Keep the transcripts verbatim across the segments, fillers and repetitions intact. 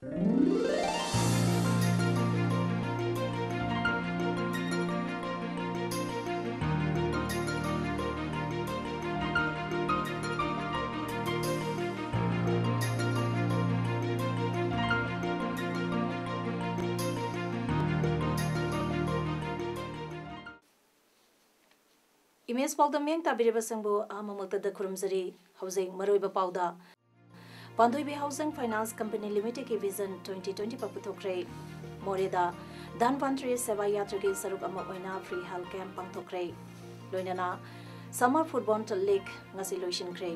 Image ꯄꯥꯎꯗꯝ ꯃꯤꯠꯌꯦꯡ ꯇꯥꯕꯤꯔꯤꯕꯁꯤꯡꯕꯨ ꯑꯍꯥꯟꯕꯃꯛꯇꯗ ꯈꯨꯔꯨꯝꯖꯔꯤ꯫ ꯍꯧꯖꯤꯛ ꯃꯔꯨꯑꯣꯏꯕ ꯄꯥꯎꯗ꯫ ꯄꯥꯟꯊꯣꯏꯕꯤ ꯍꯥꯎꯁꯤꯡ ꯐꯥꯏꯅꯥꯟꯁ ꯀꯝꯄꯦꯅꯤ ꯂꯤꯃꯤꯇꯦꯗꯀꯤ ꯚꯤꯖꯟ twenty twenty five ꯄꯨꯊꯣꯛꯈ꯭ꯔꯦ꯫ ꯃꯣꯔꯦꯗ ꯙꯟꯕꯟꯇ꯭ꯔꯤ ꯁꯦꯕꯥ ꯌꯥꯇ꯭ꯔꯥꯒꯤ ꯁꯔꯨꯛ ꯑꯃ ꯑꯣꯏꯅ ꯐ꯭ꯔꯤ ꯍꯦꯜꯊ ꯀꯦꯝꯞ ꯄꯥꯡꯊꯣꯛꯈ꯭ꯔꯦ꯫ ꯂꯣꯏꯅꯅ ꯁꯝꯃꯔ ꯐꯨꯠꯕꯣꯜ ꯂꯤꯒ ꯉꯁꯤ ꯂꯣꯏꯁꯤꯟꯈ꯭ꯔꯦ꯫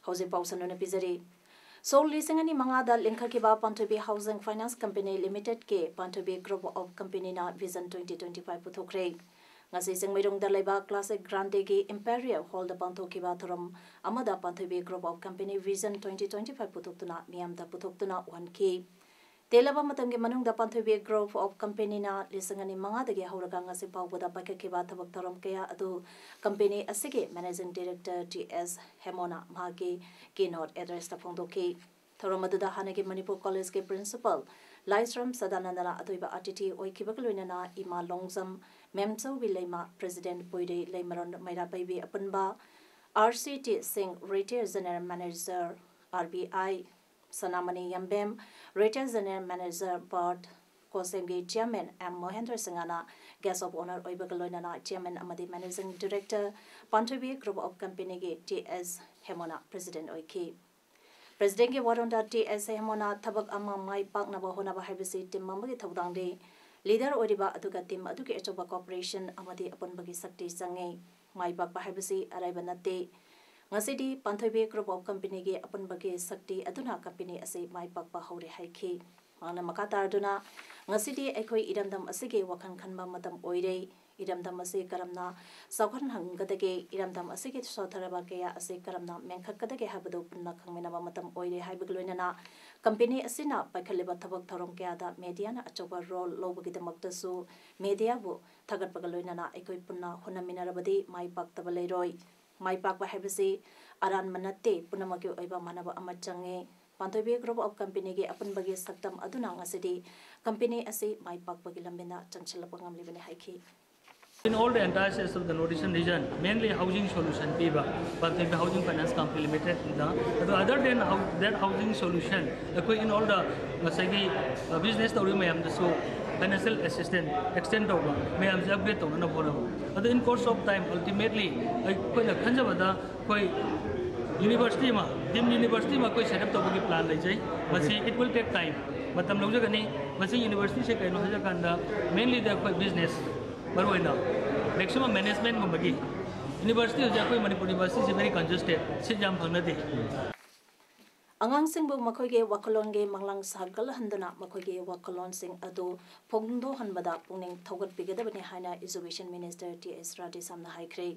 ꯍꯧꯖꯤꯛ ꯄꯥꯎ ꯁꯟꯗꯣꯛꯅ ꯄꯤꯖꯔꯤ꯫ ꯁꯣꯛ ꯂꯤꯁꯤꯡ ꯑꯅꯤ ꯃꯉꯥꯗ ꯂꯤꯡꯈꯠꯈꯤꯕ ꯄꯥꯟꯊꯣꯏꯕꯤ ꯍꯥꯎꯁꯤꯡ ꯐꯥꯏꯅꯥꯟꯁ ꯀꯝꯄꯦꯅꯤ ꯂꯤꯃꯤꯇꯦꯗꯀꯤ ꯄꯥꯟꯊꯣꯏꯕꯤ ꯒ꯭ꯔꯨꯞ ꯑꯣꯐ ꯀꯝꯄꯦꯅꯤꯅ ꯚꯤꯖꯟ twenty twenty five ꯄꯨꯊꯣꯛꯈ꯭ꯔꯦ꯫ ꯉꯁꯤ ꯆꯤꯡꯃꯩꯔꯣꯡꯗ ꯂꯩꯕ ꯀ꯭ꯂꯥꯁꯤꯛ ꯒ꯭ꯔꯥꯟꯗꯦꯒꯤ ꯏꯝꯄꯦꯔꯤꯌꯦꯜ ꯍꯣꯜꯗ ꯄꯥꯡꯊꯣꯛꯈꯤꯕ ꯊꯧꯔꯝ ꯑꯃꯗ Panthoibi group of company vision twenty twenty five ꯄꯨꯊꯣꯛꯇꯨꯅ ꯃꯤꯌꯥꯝꯗ ꯄꯨꯊꯣꯛꯇꯨꯅ ꯎꯍꯟꯈꯤ꯫ ꯇꯦꯜꯂꯕ ꯃꯇꯝꯒꯤ ꯃꯅꯨꯡꯗ ꯄꯥꯟꯊꯣꯏꯕꯤ ꯒ꯭ꯔꯨꯞ ꯑꯣꯐ ꯀꯝꯄꯦꯅꯤꯅ ꯂꯤꯁꯤꯡ ꯑꯅꯤ ꯃꯉꯥꯗꯒꯤ ꯍꯧꯔꯒ ꯉꯁꯤ ꯐꯥꯎꯕꯗ ꯄꯥꯏꯈꯠꯈꯤꯕ ꯊꯕꯛ ꯊꯧꯔꯝ ꯀꯌꯥ ꯑꯗꯨ ꯀꯝꯄꯦꯅꯤ ꯑꯁꯤꯒꯤ ꯃꯦꯅꯦꯖꯤꯡ ꯗꯥꯏꯔꯦꯛꯇꯔ ꯇꯤ ꯑꯦꯁ ꯍꯦꯃꯣꯅ ꯃꯍꯥꯛꯀꯤ ꯀꯤꯅꯣꯠ ꯑꯦꯗ꯭ꯔꯦꯁꯇ ꯐꯣꯡꯗꯣꯛꯈꯤ꯫ ꯊꯧꯔꯝ ꯑꯗꯨꯗ ꯍꯥꯟꯅꯒꯤ ꯃꯅꯤꯄꯨꯔ ꯀꯣꯂꯦꯖꯀꯤ ꯄ꯭ꯔꯤꯟꯁꯤꯄꯥꯜ ꯂꯥꯏꯁ꯭ꯔꯝ ꯁꯗꯥꯅꯟꯗꯅ ꯑꯇꯣꯏꯕ ꯑꯇꯤꯊꯤ ꯑꯣꯏꯈꯤꯕꯒ ꯂꯣꯏꯅꯅ ꯏꯃꯥ ꯂꯣꯡꯖꯝ, ꯃꯦꯝꯆꯧꯕꯤ ꯂꯩꯃ, ꯄ꯭ꯔꯦꯁꯤꯗꯦꯟꯠ ꯄꯣꯏꯔꯩ ꯂꯩꯃꯔꯣꯟ ꯃꯩꯔꯥꯄꯩꯕꯤ ꯑꯄꯨꯟꯕ, ꯑꯥꯔ ꯁꯤ ꯇꯤ ꯁꯤꯡ, retired general manager, R B I, Sanamani Yambem, retired general manager Bharat, ꯀꯣꯁꯦꯝꯒꯤ ꯆꯤꯌꯥꯔꯃꯦꯟ ꯑꯦꯝ ꯃꯣꯍꯦꯟꯗ꯭ꯔ ꯁꯤꯡꯍꯅ ꯒꯦꯁ ꯑꯣꯐ ꯑꯣꯅꯔ ꯑꯣꯏꯕꯒ ꯂꯣꯏꯅꯅ ꯆꯤꯌꯥꯔꯃꯦꯟ ꯑꯃꯗꯤ managing director, Panthoibi group of ꯀꯝꯄꯦꯅꯤꯒꯤ ꯇꯤ ꯑꯦꯁ ꯍꯦꯃꯣꯅ ꯄ꯭ꯔꯦꯁꯤꯗꯦꯟꯠ ꯑꯣꯏꯈꯤ꯫ ꯄ꯭ꯔꯦꯁꯤꯗꯦꯟꯠꯀꯤ ꯋꯥꯔꯣꯜꯗ ꯇꯤ ꯑꯦꯁ ꯍꯦꯃꯣꯅ ꯊꯕꯛ ꯑꯃ ꯃꯥꯏ ꯄꯥꯛꯅꯕ ꯍꯣꯠꯅꯕ ꯍꯥꯏꯕꯁꯤ ꯇꯤꯝ ꯑꯃꯒꯤ ꯊꯧꯗꯥꯡꯅꯤ꯫ ꯂꯤꯗꯔ ꯑꯣꯏꯔꯤꯕ ꯑꯗꯨꯒ ꯇꯤꯝ ꯑꯗꯨꯒꯤ ꯑꯆꯧꯕ ꯀꯣꯑꯣꯄꯔꯦꯁꯟ ꯑꯃꯗꯤ ꯑꯄꯨꯟꯕꯒꯤ ꯁꯛꯇꯤ ꯆꯪꯏ꯫ ꯃꯥꯏ ꯄꯥꯛꯄ ꯍꯥꯏꯕꯁꯤ ꯑꯔꯥꯏꯕ ꯅꯠꯇꯦ꯫ ꯉꯁꯤꯗꯤ ꯄꯥꯟꯊꯣꯏꯕꯤ ꯒ꯭ꯔꯨꯞ ꯑꯣꯐ ꯀꯝꯄꯦꯅꯤꯒꯤ ꯑꯄꯨꯟꯕꯒꯤ ꯁꯛꯇꯤ ꯑꯗꯨꯅ ꯀꯝꯄꯦꯅꯤ ꯑꯁꯤ ꯃꯥꯏ ꯄꯥꯛꯄ ꯍꯧꯔꯦ ꯍꯥꯏꯈꯤ꯫ ꯃꯍꯥꯛꯅ ꯃꯈꯥ ꯇꯥꯔꯗꯨꯅ, ꯉꯁꯤꯗꯤ ꯑꯩꯈꯣꯏ ꯏꯔꯝꯗꯝ ꯑꯁꯤꯒꯤ ꯋꯥꯈꯜ ꯈꯟꯕ ꯃꯇꯝ ꯑꯣꯏꯔꯦ꯫ ꯏꯔꯝꯗꯝ ꯑꯁꯤ ꯀꯔꯝꯅ ꯆꯥꯎꯈꯠꯍꯟꯒꯗꯒꯦ, ꯏꯔꯝꯗꯝ ꯑꯁꯤꯒꯤ ꯁꯣꯠꯊꯔꯕ ꯀꯌꯥ ꯑꯁꯤ ꯀꯔꯝꯅ ꯃꯦꯟꯈꯠꯀꯗꯒꯦ ꯍꯥꯏꯕꯗꯨ ꯄꯨꯟꯅ ꯈꯪꯃꯤꯟꯅꯕ ꯃꯇꯝ ꯑꯣꯏꯔꯦ ꯍꯥꯏꯕꯒ ꯂꯣꯏꯅꯅ ꯀꯝꯄꯦꯅꯤ ꯑꯁꯤꯅ ꯄꯥꯏꯈꯠꯂꯤꯕ ꯊꯕꯛ ꯊꯧꯔꯝ ꯀꯌꯥꯗ ꯃꯦꯗꯤꯌꯥꯅ ꯑꯆꯧꯕ ꯔꯣꯜ ꯂꯧꯕꯒꯤꯗꯃꯛꯇꯁꯨ ꯃꯦꯗꯤꯌꯥꯕꯨ ꯊꯥꯒꯠꯄꯒ ꯂꯣꯏꯅꯅ ꯑꯩꯈꯣꯏ ꯄꯨꯟꯅ ꯍꯣꯠꯅꯃꯤꯟꯅꯔꯕꯗꯤ ꯃꯥꯏ ꯄꯥꯛꯇꯕ ꯂꯩꯔꯣꯏ꯫ ꯃꯥꯏ ꯄꯥꯛꯄ ꯍꯥꯏꯕꯁꯤ ꯑꯔꯥꯟꯕ ꯅꯠꯇꯦ, ꯄꯨꯝꯅꯃꯛꯀꯤ ꯑꯣꯏꯕ ꯃꯥꯟꯅꯕ ꯑꯃ ꯆꯪꯉꯤ꯫ ꯄꯥꯟꯊꯣꯏꯕꯤ Group of Companyꯒꯤ ꯑꯄꯨꯟꯕꯒꯤ ꯁꯛꯇꯝ ꯑꯗꯨꯅ ꯉꯁꯤꯗꯤ company ꯑꯁꯤ ꯃꯥꯏ ꯄꯥꯛꯄꯒꯤ ꯂꯝꯕꯦꯟꯗ ꯆꯪꯁꯤꯜꯂꯛꯄ ꯉꯝꯂꯤꯕꯅꯤ ꯍꯥꯏꯈꯤ꯫ In all the entire states of the Northeastern region, mainly housing solution ꯄꯤꯕ ꯄꯥꯟꯊꯣꯏꯕꯤ Housing Finance Company Limitedꯅ, ꯑꯗꯣ other than hou- that housing solution, ꯑꯩꯈꯣꯏ in all the ꯉꯁꯥꯏꯒꯤ business ꯇꯧꯔꯤꯕ ꯃꯌꯥꯝꯗꯁꯨ financial assistance extend ꯇꯧꯕ, ꯃꯌꯥꯝꯁꯦ upgrade ꯇꯧꯅꯅꯕ ꯍꯣꯠꯅꯕ꯫ ꯑꯗꯣ in course of time, ultimately ꯑꯩꯈꯣꯏꯅ ꯈꯟꯖꯕꯗ ꯑꯩꯈꯣꯏ university ꯑꯃ, deemed university ꯑꯃ ꯑꯩꯈꯣꯏ set up ꯇꯧꯕꯒꯤ plan ꯂꯩꯖꯩ꯫ ꯃꯁꯤ it will take time, ꯃꯇꯝ ꯂꯧꯖꯒꯅꯤ꯫ ꯃꯁꯤ universityꯁꯦ ꯀꯩꯅꯣ ꯍꯥꯏꯔꯀꯥꯟꯗ mainly ꯑꯩꯈꯣꯏ business ꯃꯔꯨꯑꯣꯏꯅ maximum managementꯒꯨꯝꯕꯒꯤ university ꯍꯧꯖꯤꯛ ꯑꯩꯈꯣꯏ ꯃꯅꯤꯄꯨꯔ universityꯁꯦ very congested, seat ꯌꯥꯝ ꯐꯪꯅꯗꯦ꯫ ꯑꯉꯥꯡꯁꯤꯡꯕꯨ ꯃꯈꯣꯏꯒꯤ ꯋꯥꯈꯜꯂꯣꯟꯒꯤ ꯃꯪꯂꯥꯡ ꯁꯥꯒꯠꯍꯟꯗꯨꯅ ꯃꯈꯣꯏꯒꯤ ꯋꯥꯈꯜꯂꯣꯟꯁꯤꯡ ꯑꯗꯨ ꯐꯣꯡꯗꯣꯛꯍꯟꯕꯗ ꯄꯨꯛꯅꯤꯡ ꯊꯧꯒꯠꯄꯤꯒꯗꯕꯅꯤ ꯍꯥꯏꯅ Education Minister T S Radheshyamꯅ ꯍꯥꯏꯈ꯭ꯔꯦ꯫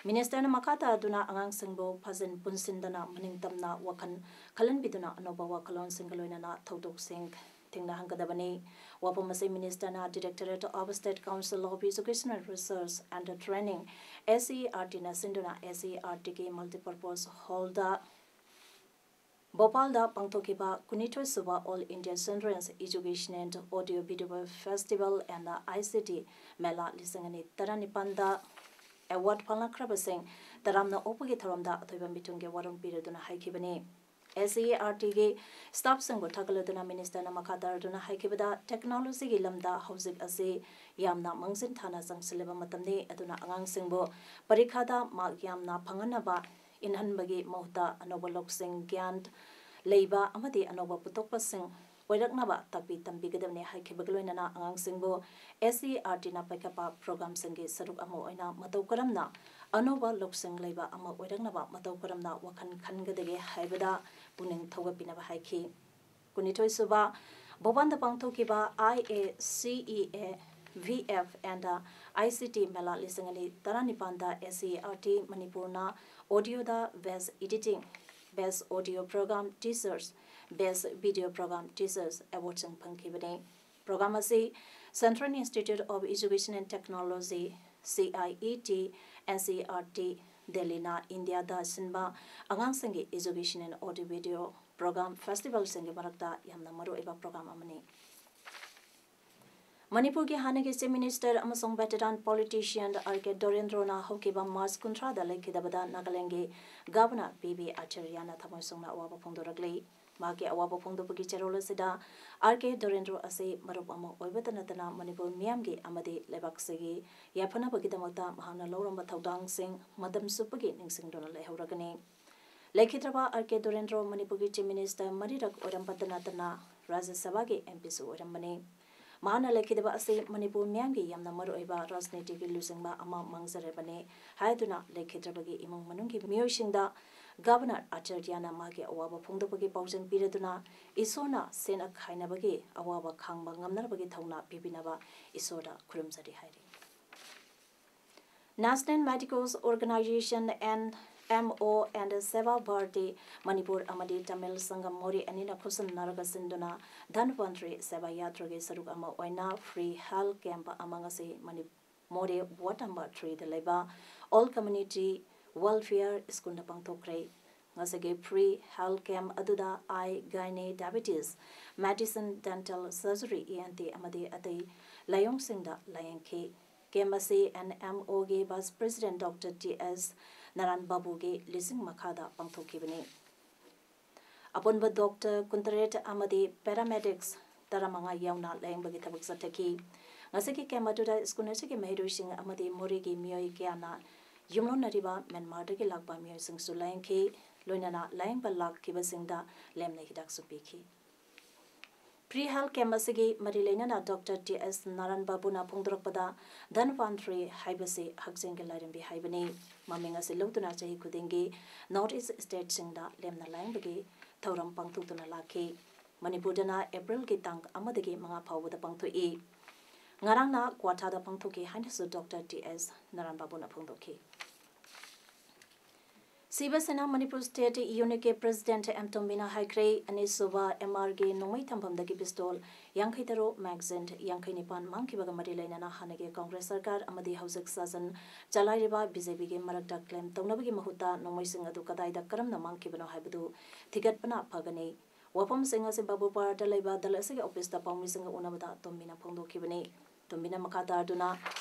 Ministerꯅ ꯃꯈꯥ ꯇꯥꯗꯨꯅ ꯑꯉꯥꯡꯁꯤꯡꯕꯨ ꯐꯥꯖꯤꯟ ꯄꯨꯟꯁꯤꯟꯗꯅ ꯃꯅꯤꯡ ꯇꯝꯅ ꯋꯥꯈꯜ ꯈꯜꯍꯟꯕꯤꯗꯨꯅ ꯑꯅꯧꯕ ꯋꯥꯈꯜꯂꯣꯟꯁꯤꯡꯒ ꯂꯣꯏꯅꯅ ꯊꯧꯗꯣꯛꯁꯤꯡ ꯊꯦꯡꯅꯍꯟꯒꯗꯕꯅꯤ꯫ ꯋꯥꯐꯝ ꯑꯁꯤ Ministerꯅ Directorate of State Council of Educational Research and Training, S E R Tꯅ ꯁꯤꯟꯗꯨꯅ S E R Tꯒꯤ Multipurpose Hallꯗ ꯚꯣꯄꯥꯜꯗ ꯄꯥꯡꯊꯣꯛꯈꯤꯕ ꯀꯨꯟꯅꯤꯊꯣꯏ ꯁꯨꯕ All India Children's Education and Audio Video Festival and I C T Mela ꯂꯤꯁꯤꯡ ꯑꯅꯤ ꯇꯔꯥꯅꯤꯄꯥꯟꯗ award ꯐꯪꯂꯛꯈ꯭ꯔꯕꯁꯤꯡ ꯇꯔꯥꯝꯅ ꯑꯣꯛꯄꯒꯤ ꯊꯧꯔꯝꯗ ꯑꯊꯣꯏꯕ ꯃꯤꯊꯨꯡꯒꯤ ꯋꯥꯔꯣꯜ ꯄꯤꯔꯗꯨꯅ ꯍꯥꯏꯈꯤꯕꯅꯤ꯫ S E R Tꯒꯤ staffꯁꯤꯡꯕꯨ ꯊꯥꯒꯠꯂꯗꯨꯅ Ministerꯅ ꯃꯈꯥ ꯇꯥꯔꯗꯨꯅ ꯍꯥꯏꯈꯤꯕꯗ, technologyꯒꯤ ꯂꯝꯗ ꯍꯧꯖꯤꯛ ꯑꯁꯤ ꯌꯥꯝꯅ ꯃꯥꯡꯖꯤꯟ ꯊꯥꯅ ꯆꯪꯁꯤꯜꯂꯤꯕ ꯃꯇꯝꯅꯤ꯫ ꯑꯗꯨꯅ ꯑꯉꯥꯡꯁꯤꯡꯕꯨ ꯄꯔꯤꯈꯥꯗ mark ꯌꯥꯝꯅ ꯐꯪꯍꯟꯅꯕ ꯏꯟꯍꯟꯕꯒꯤ ꯃꯍꯨꯠꯇ ꯑꯅꯧꯕ ꯂꯧꯁꯤꯡ, ꯒ꯭ꯌꯥꯟ ꯂꯩꯕ ꯑꯃꯗꯤ ꯑꯅꯧꯕ ꯄꯨꯊꯣꯛꯄꯁꯤꯡ ꯑꯣꯏꯔꯛꯅꯕ ꯇꯥꯛꯄꯤ ꯇꯝꯕꯤꯒꯗꯕꯅꯤ ꯍꯥꯏꯈꯤꯕꯒ ꯂꯣꯏꯅꯅ ꯑꯉꯥꯡꯁꯤꯡꯕꯨ S E R Tꯅ ꯄꯥꯏꯈꯠꯄ programꯁꯤꯡꯒꯤ ꯁꯔꯨꯛ ꯑꯃ ꯑꯣꯏꯅ ꯃꯇꯧ ꯀꯔꯝꯅ ꯑꯅꯧꯕ ꯂꯧꯁꯤꯡ ꯂꯩꯕ ꯑꯃ ꯑꯣꯏꯔꯛꯅꯕ ꯃꯇꯧ ꯀꯔꯝꯅ ꯋꯥꯈꯜ ꯈꯟꯒꯗꯒꯦ ꯍꯥꯏꯕꯗ ꯄꯨꯛꯅꯤꯡ ꯊꯧꯒꯠꯄꯤꯅꯕ ꯍꯥꯏꯈꯤ꯫ ꯀꯨꯟꯅꯤꯊꯣꯏ ꯁꯨꯕ ꯚꯣꯄꯥꯜꯗ ꯄꯥꯡꯊꯣꯛꯈꯤꯕ I A C E A V F and I C T Mela ꯂꯤꯁꯤꯡ ꯑꯅꯤ ꯇꯔꯥꯅꯤꯄꯥꯟꯗ S E R T ꯃꯅꯤꯄꯨꯔꯅ audioꯗ Best Editing, Best Audio Program Teachers, Best Video Program Teachers awardꯁꯤꯡ ꯐꯪꯈꯤꯕꯅꯤ꯫ Program ꯑꯁꯤ Central Institute of Education and Technology, C I E T, N C E R T, ꯗꯦꯜꯂꯤꯅ ꯏꯟꯗꯤꯌꯥꯗ ꯁꯤꯟꯕ ꯑꯉꯥꯡꯁꯤꯡꯒꯤ education and audio video program festivalꯁꯤꯡꯒꯤ ꯃꯔꯛꯇ ꯌꯥꯝꯅ ꯃꯔꯨꯑꯣꯏꯕ program ꯑꯃꯅꯤ꯫ ꯃꯅꯤꯄꯨꯔꯒꯤ ꯍꯥꯟꯅꯒꯤ Chief Minister ꯑꯃꯁꯨꯡ veteran politician R K ꯗꯣꯔꯦꯟꯗ꯭ꯔꯣꯅ ꯍꯧꯈꯤꯕ March ꯀꯨꯟꯊ꯭ꯔꯥꯗ ꯂꯩꯈꯤꯗꯕꯗ ꯅꯥꯒꯥꯂꯦꯟꯒꯤ Governor ꯄꯤ ꯕꯤ ꯑꯥꯆꯥꯔꯌꯥꯅ ꯊꯃꯣꯏ ꯁꯣꯛꯅ ꯑꯋꯥꯕ ꯐꯣꯡꯗꯣꯔꯛꯂꯤ꯫ ꯃꯍꯥꯛꯀꯤ ꯑꯋꯥꯕ ꯐꯣꯡꯗꯣꯛꯄꯒꯤ ꯆꯦꯔꯣꯜ ꯑꯁꯤꯗ R K ꯗꯣꯔꯦꯟꯗ꯭ꯔꯣ ꯑꯁꯤ ꯃꯔꯨꯞ ꯑꯃ ꯑꯣꯏꯕꯇ ꯅꯠꯇꯅ ꯃꯅꯤꯄꯨꯔ ꯃꯤꯌꯥꯝꯒꯤ ꯑꯃꯗꯤ ꯂꯩꯕꯥꯛꯁꯤꯒꯤ ꯌꯥꯏꯐꯅꯕꯒꯤꯗꯃꯛꯇ ꯃꯍꯥꯛꯅ ꯂꯧꯔꯝꯕ ꯊꯧꯗꯥꯡꯁꯤꯡ ꯃꯇꯝ ꯆꯨꯞꯄꯒꯤ ꯅꯤꯡꯁꯤꯡꯗꯨꯅ ꯂꯩꯍꯧꯔꯒꯅꯤ꯫ ꯂꯩꯈꯤꯗ꯭ꯔꯕ R K ꯗꯣꯔꯦꯟꯗ꯭ꯔꯣ ꯃꯅꯤꯄꯨꯔꯒꯤ Chief Minister ꯃꯔꯤꯔꯛ ꯑꯣꯏꯔꯝꯕꯇ ꯅꯠꯇꯅ ꯔꯥꯖ꯭ꯌ ꯁꯚꯥꯒꯤ M Pꯁꯨ ꯑꯣꯏꯔꯝꯕꯅꯤ꯫ ꯃꯍꯥꯛꯅ ꯂꯩꯈꯤꯗꯕ ꯑꯁꯤ ꯃꯅꯤꯄꯨꯔ ꯃꯤꯌꯥꯝꯒꯤ ꯌꯥꯝꯅ ꯃꯔꯨꯑꯣꯏꯕ ꯔꯥꯖꯅꯤꯇꯤꯒꯤ ꯂꯨꯆꯤꯡꯕ ꯑꯃ ꯃꯥꯡꯖꯔꯕꯅꯤ ꯍꯥꯏꯗꯨꯅ ꯂꯩꯈꯤꯗ꯭ꯔꯕꯒꯤ ꯏꯃꯨꯡ ꯃꯅꯨꯡꯒꯤ ꯃꯤꯑꯣꯏꯁꯤꯡꯗ Governor ꯑꯥꯆꯥꯔꯌꯥꯅ ꯃꯍꯥꯛꯀꯤ ꯑꯋꯥꯕ ꯐꯣꯡꯗꯣꯛꯄꯒꯤ ꯄꯥꯎꯖꯦꯜ ꯄꯤꯔꯗꯨꯅ ꯏꯁꯣꯔꯅ ꯁꯦꯟ ꯈꯥꯏꯅꯕꯒꯤ ꯑꯋꯥꯕ ꯈꯥꯡꯕ ꯉꯝꯅꯅꯕꯒꯤ ꯊꯧꯅꯥ ꯄꯤꯕꯤꯅꯕ ꯏꯁꯣꯔꯗ ꯈꯨꯔꯨꯝꯖꯔꯤ ꯍꯥꯏꯔꯤ꯫ National Medicals Organization and M O and Seva Bharati Manipur ꯑꯃꯗꯤ ꯇꯥꯃꯤꯜ ꯁꯪꯒꯝ ꯃꯣꯔꯦ ꯑꯅꯤꯅ ꯈꯨꯠꯁꯝꯅꯔꯒ ꯁꯤꯟꯗꯨꯅ ꯙꯟꯋꯟꯇ꯭ꯔꯤ ꯁꯦꯕꯥ ꯌꯥꯇ꯭ꯔꯥꯒꯤ ꯁꯔꯨꯛ ꯑꯃ ꯑꯣꯏꯅ free health camp ꯑꯃ ꯉꯁꯤ ꯃꯅꯤ-, ꯃꯣꯔꯦ ward number threeꯗ ꯂꯩꯕ All Community Welfare Schoolꯗ ꯄꯥꯡꯊꯣꯛꯈ꯭ꯔꯦ꯫ ꯉꯁꯤꯒꯤ free health camp ꯑꯗꯨꯗ eye, gynae, diabetes, medicine, dental, surgery, E N T ꯑꯃꯗꯤ ꯑꯇꯩ ꯂꯥꯏꯑꯣꯡꯁꯤꯡꯗ ꯂꯥꯌꯦꯡꯈꯤ꯫ Camp ꯑꯁꯤ N M Oꯒꯤ Vice President Doctor T S ꯅꯥꯔꯥꯟ ꯕꯥꯕꯨꯒꯤ ꯂꯤꯁꯤꯡ ꯃꯈꯥꯗ ꯄꯥꯡꯊꯣꯛꯈꯤꯕꯅꯤ꯫ ꯑꯄꯨꯟꯕ doctor ꯀꯨꯟꯇꯔꯦꯠ ꯑꯃꯗꯤ paramedics ꯇꯔꯥꯃꯉꯥ ꯌꯥꯎꯅ ꯂꯥꯌꯦꯡꯕꯒꯤ ꯊꯕꯛ ꯆꯠꯊꯈꯤ꯫ ꯉꯁꯤꯒꯤ camp ꯑꯗꯨꯗ school ꯑꯁꯤꯒꯤ ꯃꯍꯩꯔꯣꯏꯁꯤꯡ ꯑꯃꯗꯤ ꯃꯣꯔꯦꯒꯤ ꯃꯤꯑꯣꯏ ꯀꯌꯥꯅ ꯌꯨꯝꯂꯣꯟꯅꯔꯤꯕ ꯃ꯭ꯌꯥꯟꯃꯥꯔꯗꯒꯤ ꯂꯥꯛꯄ ꯃꯤꯑꯣꯏꯁꯤꯡꯁꯨ ꯂꯥꯌꯦꯡꯈꯤ, ꯂꯣꯏꯅꯅ ꯂꯥꯌꯦꯡꯕ ꯂꯥꯛꯈꯤꯕꯁꯤꯡꯗ ꯂꯦꯝꯅ ꯍꯤꯗꯥꯛꯁꯨ ꯄꯤꯈꯤ꯫ Free health camp ꯑꯁꯤꯒꯤ ꯃꯔꯤ ꯂꯩꯅꯅ Doctor T S ꯅꯥꯔꯥꯟ ꯕꯥꯕꯨꯅ ꯐꯣꯡꯗꯣꯔꯛꯄꯗ, ꯙꯟꯋꯟꯇ꯭ꯔꯤ ꯍꯥꯏꯕꯁꯤ ꯍꯛꯁꯦꯜꯒꯤ ꯂꯥꯏꯔꯦꯝꯕꯤ ꯍꯥꯏꯕꯅꯤ꯫ ꯃꯃꯤꯡ ꯑꯁꯤ ꯂꯧꯗꯨꯅ ꯆꯍꯤ ꯈꯨꯗꯤꯡꯒꯤ North East stateꯁꯤꯡꯗ ꯂꯦꯝꯅ ꯂꯥꯌꯦꯡꯕꯒꯤ ꯊꯧꯔꯝ ꯄꯥꯡꯊꯣꯛꯇꯨꯅ ꯂꯥꯛꯈꯤ꯫ ꯃꯅꯤꯄꯨꯔꯗꯅ Aprilꯒꯤ ꯇꯥꯡ ꯑꯃꯗꯒꯤ ꯃꯉꯥ ꯐꯥꯎꯕꯗ ꯄꯥꯡꯊꯣꯛꯏ꯫ ꯉꯔꯥꯡꯅ ꯀ꯭ꯋꯥꯊꯥꯗ ꯄꯥꯡꯊꯣꯛꯈꯤ ꯍꯥꯏꯅꯁꯨ Doctor T S ꯅꯥꯔꯥꯟ ꯕꯥꯕꯨꯅ ꯐꯣꯡꯗꯣꯛꯈꯤ꯫ ꯁꯤꯕ ꯁꯦꯅꯥ ꯃꯅꯤꯄꯨꯔ ꯁ꯭ꯇꯦꯠ ꯌꯨꯅꯤꯠꯀꯤ ꯄ꯭ꯔꯦꯁꯤꯗꯦꯟꯠ ꯑꯦꯝ ꯇꯣꯝꯕꯤꯅ ꯍꯥꯏꯈ꯭ꯔꯦ, ꯑꯅꯤꯁꯨꯕ ꯑꯦꯝ ꯑꯥꯔꯒꯤ ꯅꯣꯡꯃꯩ ꯊꯝꯐꯝꯗꯒꯤ ꯄꯤꯁꯇꯣꯜ ꯌꯥꯡꯈꯩ ꯇꯔꯨꯛ, ꯃꯦꯒꯥꯖꯤꯟ ꯌꯥꯡꯈꯩ ꯅꯤꯄꯥꯟ ꯃꯥꯡꯈꯤꯕꯒ ꯃꯔꯤ ꯂꯩꯅꯅ ꯍꯥꯟꯅꯒꯤ ꯀꯣꯡꯒ꯭ꯔꯦꯁ ꯁꯔꯀꯥꯔ ꯑꯃꯗꯤ ꯍꯧꯖꯤꯛ ꯁꯥꯁꯟ ꯆꯂꯥꯏꯔꯤꯕ ꯕꯤ ꯖꯦ ꯄꯤꯒꯤ ꯃꯔꯛꯇ ꯀ꯭ꯂꯦꯝ ꯇꯧꯅꯕꯒꯤ ꯃꯍꯨꯠꯇ ꯅꯣꯡꯃꯩꯁꯤꯡ ꯑꯗꯨ ꯀꯗꯥꯏꯗ ꯀꯔꯝꯅ ꯃꯥꯡꯈꯤꯕꯅꯣ ꯍꯥꯏꯕꯗꯨ ꯊꯤꯒꯠꯄꯅ ꯐꯒꯅꯤ꯫ ꯋꯥꯐꯝꯁꯤꯡ ꯑꯁꯤ ꯕꯥꯕꯨꯔꯄꯥꯔꯗ ꯂꯩꯕ ꯗꯜ ꯑꯁꯤꯒꯤ ꯑꯣꯐꯤꯁꯇ ꯄꯥꯎꯃꯤꯁꯤꯡꯒ ꯎꯅꯕꯗ ꯇꯣꯝꯕꯤꯅ ꯐꯣꯡꯗꯣꯛꯈꯤꯕꯅꯤ꯫ ꯇꯣꯝꯕꯤꯅ ꯃꯈꯥ ꯇꯥꯗꯨꯅ,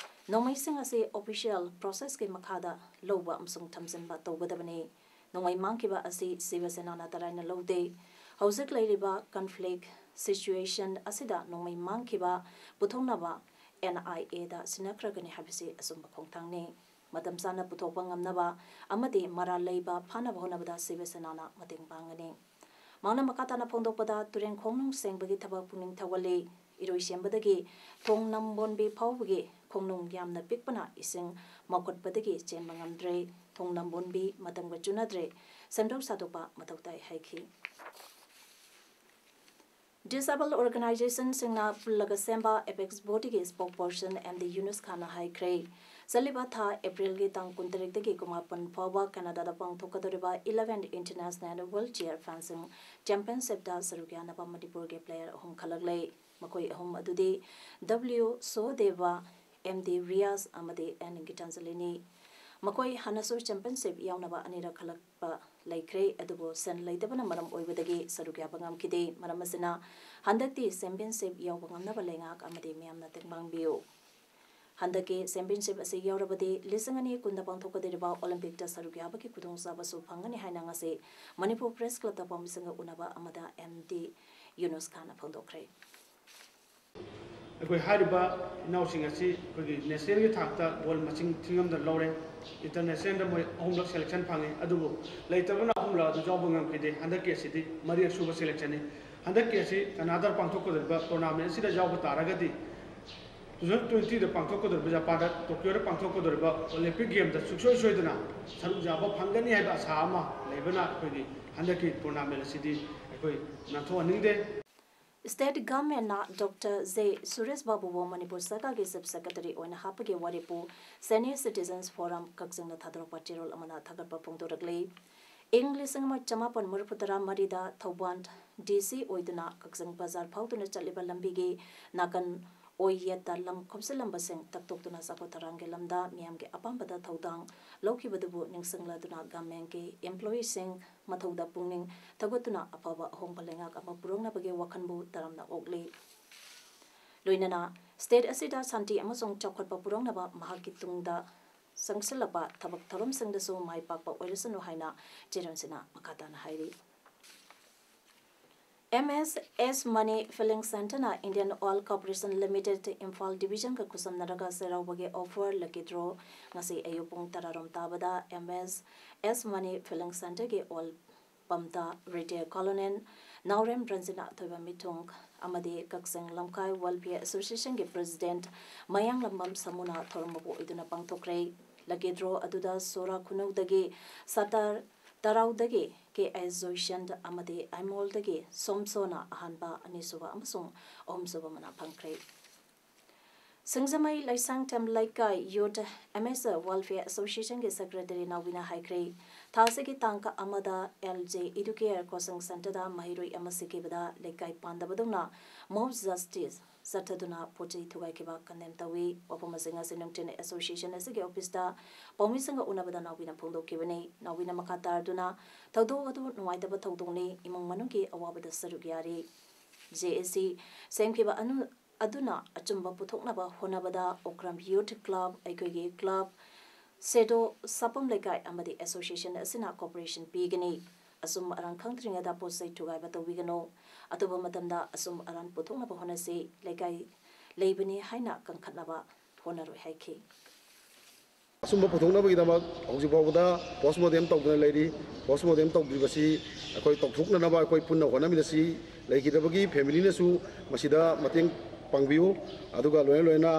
ꯅꯣꯡꯃꯩꯁꯤꯡ ꯑꯁꯤ ꯑꯣꯐꯤꯁꯤꯌꯦꯜ ꯄ꯭ꯔꯣꯁꯦꯁꯀꯤ ꯃꯈꯥꯗ ꯂꯧꯕ ꯑꯃꯁꯨꯡ ꯊꯝꯖꯤꯟꯕ ꯇꯧꯒꯗꯕꯅꯤ꯫ ꯅꯣꯡꯃꯩ ꯃꯥꯡꯈꯤꯕ ꯑꯁꯤ ꯁꯤꯕ ꯁꯦꯅꯥꯅ ꯇꯔꯥꯏꯅ ꯂꯧꯗꯦ꯫ ꯍꯧꯖꯤꯛ ꯂꯩꯔꯤꯕ ꯀꯟꯐ꯭ꯂꯤꯛ ꯁꯤꯆꯨꯋꯦꯁꯟ ꯑꯁꯤꯗ ꯅꯣꯡꯃꯩ ꯃꯥꯡꯈꯤꯕ ꯄꯨꯊꯣꯛꯅꯕ ꯑꯦꯟ ꯑꯥꯏ ꯑꯦꯗ ꯁꯤꯟꯅꯈ꯭ꯔꯒꯅꯤ ꯍꯥꯏꯕꯁꯤ ꯑꯆꯨꯝꯕ ꯈꯣꯡꯊꯥꯡꯅꯤ꯫ ꯃꯇꯝ ꯆꯥꯅ ꯄꯨꯊꯣꯛꯄ ꯉꯝꯅꯕ ꯑꯃꯗꯤ ꯃꯔꯥꯜ ꯂꯩꯕ ꯐꯥꯅꯕ ꯍꯣꯠꯅꯕꯗ ꯁꯤꯕ ꯁꯦꯅꯥꯅ ꯃꯇꯦꯡ ꯄꯥꯡꯒꯅꯤ꯫ ꯃꯍꯥꯛꯅ ꯃꯈꯥ ꯇꯥꯅ ꯐꯣꯡꯗꯣꯛꯄꯗ, ꯇꯨꯔꯦꯟ ꯈꯣꯡꯅꯨꯡ ꯁꯦꯡꯕꯒꯤ ꯊꯕꯛ ꯄꯨꯛꯅꯤꯡ ꯊꯧꯒꯠꯂꯤ꯫ ꯏꯔꯣꯏꯁꯦꯝꯕꯗꯒꯤ ꯊꯣꯡ ꯅꯝꯕꯣꯟꯕꯤ ꯐꯥꯎꯕꯒꯤ ꯈꯣꯡꯅꯨꯡ ꯌꯥꯝꯅ ꯄꯤꯛꯄꯅ ꯏꯁꯤꯡ ꯃꯥꯎꯈꯠꯄꯗꯒꯤ ꯆꯦꯟꯕ ꯉꯝꯗ꯭ꯔꯦ꯫ ꯊꯣꯡ ꯅꯝꯕꯣꯟꯕꯤ ꯃꯇꯝꯒ ꯆꯨꯅꯗ꯭ꯔꯦ, ꯁꯦꯝꯗꯣꯛ ꯁꯥꯗꯣꯛꯄ ꯃꯊꯧ ꯇꯥꯏ ꯍꯥꯏꯈꯤ꯫ ꯗꯤꯁꯑꯦꯕꯜ ꯑꯣꯔꯒꯅꯥꯏꯖꯦꯁꯟꯁꯤꯡꯅ ꯄꯨꯜꯂꯒ ꯁꯦꯝꯕ ꯑꯦꯄꯦꯛꯁ ꯕꯣꯗꯤꯒꯤ ꯁ꯭ꯄꯣꯛꯄꯔꯁꯟ ꯑꯦꯝ ꯗꯤ ꯌꯨꯅꯨꯁ ꯈꯥꯟꯅ ꯍꯥꯏꯈ꯭ꯔꯦ, ꯆꯠꯂꯤꯕ ꯊꯥ ꯑꯦꯄ꯭ꯔꯤꯜꯒꯤ ꯇꯥꯡ ꯀꯨꯟꯇꯔꯦꯠꯇꯒꯤ ꯀꯨꯟꯃꯥꯄꯟ ꯐꯥꯎꯕ ꯀꯦꯅꯥꯗꯥꯗ ꯄꯥꯡꯊꯣꯛꯀꯗꯧꯔꯤꯕ eleventh International Wheelchair Fencing Championshipꯇ ꯁꯔꯨꯛ ꯌꯥꯅꯕ ꯃꯅꯤꯄꯨꯔꯒꯤ ꯄ꯭ꯂꯦꯌꯔ ꯑꯍꯨꯝ ꯈꯜꯂꯛꯂꯦ꯫ ꯃꯈꯣꯏ ꯑꯍꯨꯝ ꯑꯗꯨꯗꯤ ꯗꯕ꯭ꯂꯤꯌꯨ ꯁꯣꯗꯦꯕ, ꯑꯦꯝ ꯗꯤ ꯔꯤꯌꯥꯖ ꯑꯃꯗꯤ ꯑꯦꯟ ꯒꯤꯇꯥꯟꯖꯂꯤꯅꯤ꯫ ꯃꯈꯣꯏ ꯍꯥꯟꯅꯁꯨ ꯆꯦꯝꯄꯤꯌꯟꯁꯤꯞ ꯌꯥꯎꯅꯕ ꯑꯅꯤꯔꯛ ꯈꯜꯂꯛꯄ ꯂꯩꯈ꯭ꯔꯦ, ꯑꯗꯨꯕꯨ ꯁꯦꯟ ꯂꯩꯇꯕꯅ ꯃꯔꯝ ꯑꯣꯏꯕꯗꯒꯤ ꯁꯔꯨꯛ ꯌꯥꯕ ꯉꯝꯈꯤꯗꯦ꯫ ꯃꯔꯝ ꯑꯁꯤꯅ ꯍꯟꯗꯛꯇꯤ ꯆꯦꯝꯄꯤꯌꯟꯁꯤꯞ ꯌꯥꯎꯕ ꯉꯝꯅꯕ ꯂꯩꯉꯥꯛ ꯑꯃꯗꯤ ꯃꯤꯌꯥꯝꯅ ꯇꯦꯡꯕꯥꯡꯕꯤꯌꯨ꯫ ꯍꯟꯗꯛꯀꯤ ꯆꯦꯝꯄꯤꯌꯟꯁꯤꯞ ꯑꯁꯤ ꯌꯥꯎꯔꯕꯗꯤ ꯂꯤꯁꯤꯡ ꯑꯅꯤ ꯀꯨꯟꯗ ꯄꯥꯡꯊꯣꯛꯀꯗꯧꯔꯤꯕ ꯑꯣꯂꯤꯝꯄꯤꯛꯇ ꯁꯔꯨꯛ ꯌꯥꯕꯒꯤ ꯈꯨꯗꯣꯡꯆꯥꯕꯁꯨ ꯐꯪꯒꯅꯤ ꯍꯥꯏꯅ ꯉꯁꯤ ꯃꯅꯤꯄꯨꯔ ꯄ꯭ꯔꯦꯁ ꯀ꯭ꯂꯕꯇ ꯄꯥꯎꯃꯤꯁꯤꯡꯒ ꯎꯅꯕ ꯑꯃꯗ ꯑꯦꯝ ꯗꯤ ꯌꯨꯅꯨꯁ ꯈꯥꯟꯅ ꯐꯣꯡꯗꯣꯛꯈ꯭ꯔꯦ꯫ ꯑꯩꯈꯣꯏ ꯍꯥꯏꯔꯤꯕ ꯏꯅꯥꯎꯁꯤꯡ ꯑꯁꯤ ꯑꯩꯈꯣꯏꯒꯤ ꯅꯦꯁꯅꯦꯜꯒꯤ ꯊꯥꯛꯇ ꯒꯣꯜ ꯃꯁꯤꯡ ꯊꯤꯉꯝꯗ ꯂꯧꯔꯦ꯫ ꯏꯟꯇꯔꯅꯦꯁꯅꯦꯜꯗ ꯃꯣꯏ ꯑꯍꯨꯝꯂꯛ ꯁꯦꯂꯦꯛꯁꯟ ꯐꯪꯉꯤ, ꯑꯗꯨꯕꯨ ꯂꯩꯇꯕꯅ ꯑꯍꯨꯝꯂꯛ ꯑꯗꯨ ꯌꯥꯎꯕ ꯉꯝꯈꯤꯗꯦ꯫ ꯍꯟꯗꯛꯀꯤ ꯑꯁꯤꯗꯤ ꯃꯔꯤꯔꯛ ꯁꯨꯕ ꯁꯦꯂꯦꯛꯁꯟꯅꯤ꯫ ꯍꯟꯗꯛꯀꯤ ꯑꯁꯤ ꯀꯅꯥꯗꯥꯗ ꯄꯥꯡꯊꯣꯛꯀꯗꯧꯔꯤꯕ ꯇꯣꯔꯅꯥꯃꯦꯟ ꯑꯁꯤꯗ ꯌꯥꯎꯕ ꯇꯥꯔꯒꯗꯤ, two thousand twentyꯗ ꯄꯥꯡꯊꯣꯛꯀꯗꯧꯔꯤꯕ, ꯖꯄꯥꯟꯗ, ꯇꯣꯀꯤꯌꯣꯗ ꯄꯥꯡꯊꯣꯛꯀꯗꯧꯔꯤꯕ ꯑꯣꯂꯤꯝꯄꯤꯛ ꯒꯦꯝꯗ ꯁꯨꯡꯁꯣꯏ ꯁꯣꯏꯗꯅ ꯁꯔꯨꯛ ꯌꯥꯕ ꯐꯪꯒꯅꯤ ꯍꯥꯏꯕ ꯑꯁꯥ ꯑꯃ ꯂꯩꯕꯅ ꯑꯩꯈꯣꯏꯒꯤ ꯍꯟꯗꯛꯀꯤ ꯇꯣꯔꯅꯥꯃꯦꯟ ꯑꯁꯤꯗꯤ ꯑꯩꯈꯣꯏ ꯅꯥꯟꯊꯣꯛꯍꯟꯅꯤꯡꯗꯦ꯫ State Government ꯅ Doctor J ꯁꯨꯔꯦꯁ ꯕꯥꯕꯨꯕꯨ ꯃꯅꯤꯄꯨꯔ ꯁꯔꯀꯥꯔꯒꯤ Chief Secretary ꯑꯣꯏꯅ ꯍꯥꯞꯄꯒꯤ ꯋꯥꯔꯦꯞꯄꯨ Senior Citizens Forum ꯀꯛꯆꯤꯡꯅ ꯊꯥꯗꯣꯔꯛꯄ ꯆꯦꯔꯣꯜ ꯑꯃꯅ ꯊꯥꯒꯠꯄ ꯐꯣꯡꯗꯣꯔꯛꯂꯤ꯫ ꯏꯪ ꯂꯤꯁꯤꯡ ꯑꯃ ꯆꯃꯥꯄꯟ ꯃꯔꯤꯐꯨ ꯇꯔꯥ ꯃꯔꯤꯗ ꯊꯧꯕꯥꯜ D C ꯑꯣꯏꯗꯨꯅ ꯀꯛꯆꯤꯡ ꯕꯖꯥꯔ ꯐꯥꯎꯗꯨꯅ ꯆꯠꯂꯤꯕ ꯂꯝꯕꯤꯒꯤ ꯅꯥꯀꯟ ꯑꯣꯏ ꯌꯦꯠꯇ ꯂꯝ ꯈꯣꯝꯖꯤꯜꯂꯝꯕꯁꯤꯡ ꯇꯛꯇꯣꯛꯇꯨꯅ ꯆꯥꯎꯈꯠ ꯊꯧꯔꯥꯡꯒꯤ ꯂꯝꯗ ꯃꯤꯌꯥꯝꯒꯤ ꯑꯄꯥꯝꯕꯗ ꯊꯧꯗꯥꯡ ꯂꯧꯈꯤꯕꯗꯨꯕꯨ ꯅꯤꯡꯁꯤꯡꯂꯗꯨꯅ government ꯀꯤ employee ꯁꯤꯡ ꯃꯊꯧꯗ ꯄꯨꯛꯅꯤꯡ ꯊꯧꯒꯠꯇꯨꯅ ꯑꯐꯕ ꯑꯍꯣꯡꯕ ꯂꯩꯉꯥꯛ ꯑꯃ ꯄꯨꯔꯛꯅꯕꯒꯤ ꯋꯥꯈꯜꯕꯨ ꯇꯔꯥꯝꯅ ꯑꯣꯛꯂꯤ꯫ ꯂꯣꯏꯅꯅ state ꯑꯁꯤꯗ ꯁꯥꯟꯇꯤ ꯑꯃꯁꯨꯡ ꯆꯥꯎꯈꯠꯄ ꯄꯨꯔꯛꯅꯕ ꯃꯍꯥꯛꯀꯤ ꯇꯨꯡꯗ ꯆꯪꯁꯤꯜꯂꯛꯄ ꯊꯕꯛ ꯊꯧꯔꯝꯁꯤꯡꯗꯁꯨ ꯃꯥꯏ ꯄꯥꯛꯄ ꯑꯣꯏꯔꯁꯅꯨ ꯍꯥꯏꯅ ꯆꯦꯔꯣꯜꯁꯤꯅ ꯃꯈꯥ ꯇꯥꯅ ꯍꯥꯏꯔꯤ꯫ M S S Money Filling Centre ꯅ Indian Oil Corporation Limited Imphal Division ꯒ ꯈꯨꯠꯁꯝꯅꯔꯒ ꯆꯩꯔꯥꯎꯕꯒꯤ offer lucky draw ꯉꯁꯤ ꯑꯌꯨꯛ ꯄꯨꯡ ꯇꯔꯥꯔꯣꯝ ꯇꯥꯕꯗ M S S Money Filling Centre ꯒꯤ oil pump ꯇ Retired Colonel ꯅꯥꯎꯔꯦꯝ ꯔꯟꯖꯤꯠꯅ ꯑꯊꯣꯏꯕ ꯃꯤꯊꯨꯡ ꯑꯃꯗꯤ ꯀꯛꯆꯤꯡ ꯂꯝꯈꯥꯏ Welfare Association ꯒꯤ President ꯃꯌꯥꯡꯂꯝꯕꯝ ꯁꯥꯃꯨꯅ ꯊꯧꯔꯝ ꯃꯄꯨ ꯑꯣꯏꯗꯨꯅ ꯄꯥꯡꯊꯣꯛꯈ꯭ꯔꯦ꯫ Lucky draw ꯑꯗꯨꯗ ꯁꯣꯔꯥ ꯈꯨꯅꯧꯗꯒꯤ ꯁꯥꯇꯥꯔ ꯇꯔꯥꯎꯗꯒꯤ K S ꯖꯣꯏꯁꯟ ꯑꯃꯗꯤ ꯑꯥꯏꯃꯣꯜꯗꯒꯤ ꯁꯣꯝꯁꯣꯅ ꯑꯍꯥꯟꯕ, ꯑꯅꯤꯁꯨꯕ ꯑꯃꯁꯨꯡ ꯑꯍꯨꯝꯁꯨꯕ ꯃꯅꯥ ꯐꯪꯈ꯭ꯔꯦ꯫ ꯁꯤꯡꯖꯃꯩ ꯂꯩꯁꯥꯡꯊꯦꯝ ꯂꯩꯀꯥꯏ Youth Amateur Welfare Association ꯒꯤ Secretary ꯅꯥꯎꯕꯤꯅ ꯍꯥꯏꯈ꯭ꯔꯦ, ꯊꯥ ꯑꯁꯤꯒꯤ ꯇꯥꯡ ꯑꯃꯗ L J Educare Coaching Centre ꯗ ꯃꯍꯩꯔꯣꯏ ꯑꯃ ꯁꯤꯈꯤꯕꯗ ꯂꯩꯀꯥꯏ ꯄꯥꯟꯗꯕꯗꯧꯅ mob justice ꯆꯠꯊꯗꯨꯅ ꯄꯣꯠ ꯆꯩ ꯊꯨꯒꯥꯏꯈꯤꯕ condemn ꯇꯧꯏ꯫ ꯋꯥꯐꯝ ꯑꯁꯤ ꯉꯁꯤ ꯅꯨꯡꯊꯤꯜ association ꯑꯁꯤꯒꯤ office ꯇ ꯄꯥꯎꯃꯤꯁꯤꯡꯒ ꯎꯅꯕꯗ ꯅꯥꯎꯕꯤꯅ ꯐꯣꯡꯗꯣꯛꯈꯤꯕꯅꯤ꯫ ꯅꯥꯎꯕꯤꯅ ꯃꯈꯥ ꯇꯥꯔꯗꯨꯅ, ꯊꯧꯗꯣꯛ ꯑꯗꯨ ꯅꯨꯡꯉꯥꯏꯇꯕ ꯊꯧꯗꯣꯛꯅꯤ, ꯏꯃꯨꯡ ꯃꯅꯨꯡꯒꯤ ꯑꯋꯥꯕꯗ ꯁꯔꯨꯛ ꯌꯥꯔꯤ꯫ J A C ꯁꯦꯝꯈꯤꯕ ꯑꯅꯨ-, ꯑꯗꯨꯅ ꯑꯆꯨꯝꯕ ꯄꯨꯊꯣꯛꯅꯕ ꯍꯣꯠꯅꯕꯗ ꯑꯣꯀ꯭ꯔꯝ Youth Club, ꯑꯩꯈꯣꯏꯒꯤ club, ꯁꯦꯗꯣ ꯁꯥꯄꯝ ꯂꯩꯀꯥꯏ ꯑꯃꯗꯤ association ꯑꯁꯤꯅ cooperation ꯄꯤꯒꯅꯤ꯫ ꯑꯆꯨꯝ ꯑꯔꯥꯟ ꯈꯪꯗ꯭ꯔꯤꯉꯩꯗ ꯄꯣꯠ ꯆꯩ ꯊꯨꯒꯥꯏꯕ ꯇꯧꯕꯤꯒꯅꯨ꯫ ꯑꯊꯨꯕ ꯃꯇꯝꯗ ꯑꯆꯨꯝ ꯑꯔꯥꯟ ꯄꯨꯊꯣꯛꯅꯕ ꯍꯣꯠꯅꯁꯤ꯫ ꯂꯩꯀꯥꯏ ꯂꯩꯕꯅꯤ ꯍꯥꯏꯅ ꯀꯟꯈꯠꯅꯕ ꯍꯣꯠꯅꯔꯣꯏ ꯍꯥꯏꯈꯤ꯫ ꯑꯆꯨꯝꯕ ꯄꯨꯊꯣꯛꯅꯕꯒꯤꯗꯃꯛ ꯍꯧꯖꯤꯛ ꯐꯥꯎꯕꯗ post mortem ꯇꯧꯗꯨꯅ ꯂꯩꯔꯤ꯫ Post mortem ꯇꯧꯗ꯭ꯔꯤꯕꯁꯤ ꯑꯩꯈꯣꯏ ꯇꯧꯊꯣꯛꯅꯅꯕ ꯑꯩꯈꯣꯏ ꯄꯨꯟꯅ ꯍꯣꯠꯅꯃꯤꯟꯅꯁꯤ꯫ ꯂꯩꯈꯤꯗꯕꯒꯤ family ꯅꯁꯨ ꯃꯁꯤꯗ ꯃꯇꯦꯡ ꯄꯥꯡꯕꯤꯌꯨ꯫ ꯑꯗꯨꯒ ꯂꯣꯏꯅ ꯂꯣꯏꯅ,